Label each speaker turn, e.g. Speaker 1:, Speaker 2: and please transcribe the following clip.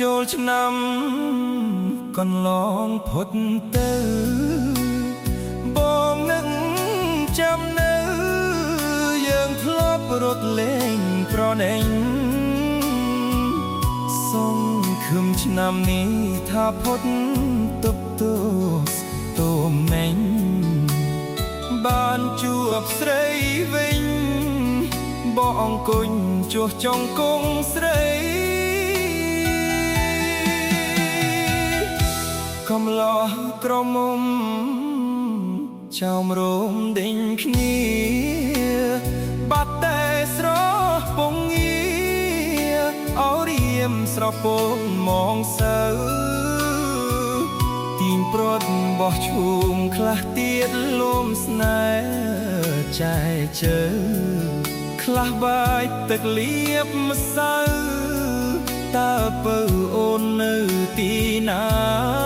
Speaker 1: ចូលឆ្នាំកន្លងផុតទៅបងនឹងចាំនៅយើងធ្លាប់រត់លេងប្រណេញសង្ឃឹមឆ្នាំនេះថាផុតទប់ទោទោមេញបានជួបស្រីវិញបងអង្គុញជួសចង្គង់ស្រី កំឡោះក្រមុំចោមរោមដេញគ្នាបាត់តែស្រស់ពងងាអរៀមស្រពោនមងសៅទាញប្រត់បោះឈូមខ្លះទៀតលំស្នេហ៍ចែកជើខ្លះបាយទឹកលៀបម្សៅតើពៅអូននៅទីណា?